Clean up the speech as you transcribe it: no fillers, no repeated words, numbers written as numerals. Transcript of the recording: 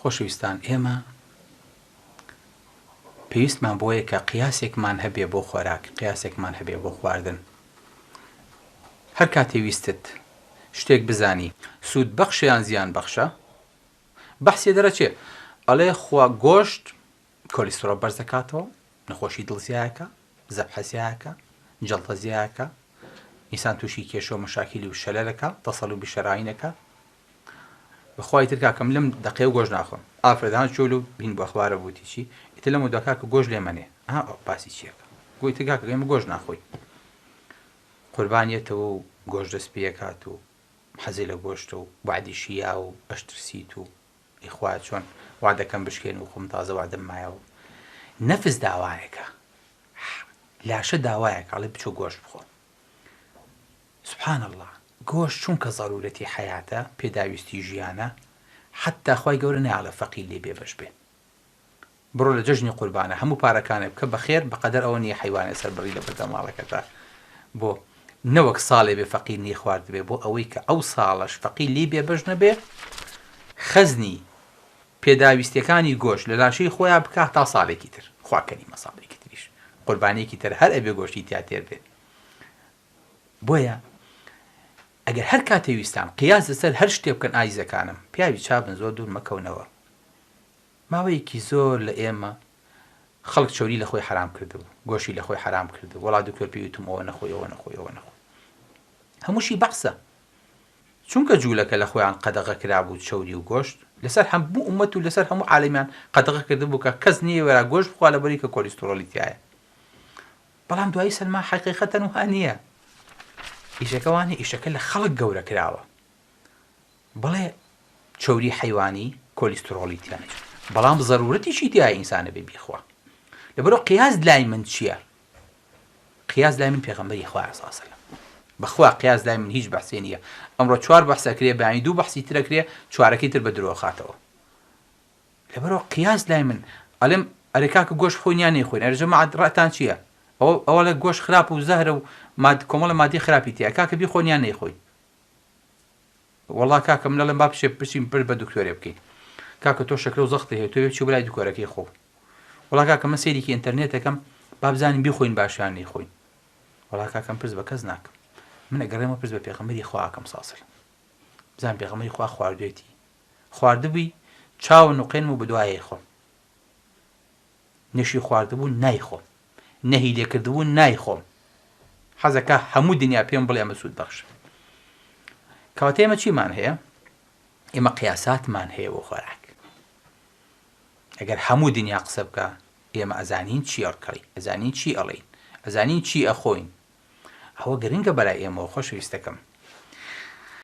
خۆشەویستان ئێمە پێویستمان بۆیە کە قیاسێکمان هەبێ بۆ خۆراک، قیاسێکمان هەبێ بۆ خواردن. هەر کاتێ ویستت شتێک بزانی سوود بەخشە یان زیان بەخشە، بەحسێ دەرەچێ ئەڵێ خوا گۆشت کۆلیسترۆڵ بەرز دەکاتەوە، نەخۆشی دڵ زیایەکە، زەبحە زیایەکە، جەڵتە زیایەکە، ئینسان تووشی کێشە و مەشاکیلی و شەلەلەکە، تەسەلوبی شەراینەکە. بەخوا ئیتر کاکە من لەم دەقەیە گۆشت ناخۆم. ئافرەت ها چۆل و هین بوو ئەخبارە بووتی چی ئیتر لەمەو دوا کاکە گۆشت لێ مەنێ. ئەها باسی چیەکە. گۆ ئیتر کاکە ئێمە گۆشت ناخۆین. قوربان یەتەوە و گۆشت دەست پێ ئەکات و حەزی لە گۆشتە و وەعدیشی یاوە و ئەشترسیت و ئەی خوایە چۆن وەعدەکەم بشکێنم و خۆم تازە وەعدم مایەوە. نەفس داوایەکە. لاشە داوایەکە ئەڵێ بچۆ گۆشت بخۆ. سبحان اللە گۆشت چونکە زەرورەتی حەیاتە پێداویستی ژیانە حەتتا خوای گەورە نایەڵێ فەقیر لێی بێبەش بێ بڕۆ لە جەژنی قوربانە هەموو پارەکانت بکە بە خێر بەقەدەر ئەوە نیە حەیوانێ سەر بڕی لەبەردەم ماڵەکەتا بۆ نەوەک ساڵێ بێ فەقیر نەی خواردبێ بۆ ئەوەی کە ئەو ساڵەش فەقیر لێی بێبەش نەبێ خەزنی پێداویستیەکانی گۆشت لە لاشەی خۆیا بکا تا ساڵێکی تر خوا کەریمە ساڵێکی تریش قوربانیەکی تر هەر ئەبێ گۆشتی تیا تێر بێ بۆیە ئەگەر هەر کاتێ ویستان قیاس لەسەر هەر شتێ بکەن ئازیزەکانم پیاوی چابن زۆر دوور مەکەونەوە ماوەیەکی زۆر لە ئێمە خەڵک چەوری لە خۆی حەرام کردبوو گۆشی لە خۆی حەرام کردبوو وەڵا دکتۆر پێی وتم ئەوە نەخۆی ئەوە نەخۆی ئەوە نەخۆی هەمووشی بەعسە چونکە جوولەکە لە خۆیان قەدەغە کرابوو چەوری و گۆشت لەسەر هەموو ئومەت و لەسەر هەموو عالەمیان قەدەغە کردبوو کە کەس نیەوێرا گۆشت بخوا لەبەری کە کۆلیسترۆڵی تیایە بەڵام دوایی سەلما حەقیقەتەن وا نییە ئیشەکە وا نییە ئیشەکە لە خەڵک گەورە کراوە بەڵێ چەوری حەیوانی کۆلیسترۆڵی تیایە بەڵام زەرورەتیشی تیایە ئینسانە بێ بیخوا لەبەرەوە قیاس لای من چییە قیاس لای من پێغەمبەری خوایە صلی الله علیه وسلم بەخوا قیاس لای من هیچ بەحسێ نییە ئەمڕۆ چوار بەحس ئەکرێ بەیانی دوو بەحسی تر ئەکرێ چوارەکەی تر بە درۆ خاتەوە لەبەرئەوە قیاس لای من ئەلێم ئەرێ کاکە گۆشت بخۆین یان نەیخۆین ئەرێ جەماعەت ڕەئتان چیە ئەوە ئەوەڵێ گۆشت خراپ و زەهرە و ماد کۆمەڵە مادەی خراپی تیایە کاکە بیخۆن یان نەیخۆین وەڵا کاکە من ئەڵێم با بچێ بچین پرس بە دکتۆرێ بکەین کاکە تۆ شەکرە و زەختی هەیە تۆ بێ بچی بەلای دکۆرەکەی خۆ وەڵا کاکە من سەیرێکی ئینتەرنێتەکەم با بزانین بیخۆین باشە یان نەیخۆین وەڵا کاکەم پرس بە کەس ناکەم من ئەگەڕێمەوە پرس بە پێغەمبەری خوا ئەکەم ساسل بزانم پێغەمبەری خوا خواردوێتی خواردبووی چاو نوقێنم و بەدوایەی خۆم نەشی خواردبوو نایخۆم نەهی لێکردبوو نایخۆم حەزەکا هەموو دنیا پێم بڵێ ئەمە سوود بەخشە کەواتە ئێمە چیمان هەیە ئێمە قیاساتمان هەیە بۆ خۆراک ئەگەر هەموو دنیا قسە بکە ئێمە ئەزانین چی ئەڕکەڵی ئەزانین چی ئەڵین ئەزانین چی ئەخۆین ئەوە گرنگە بەلای ئێمەوە خۆشەویستەکەم.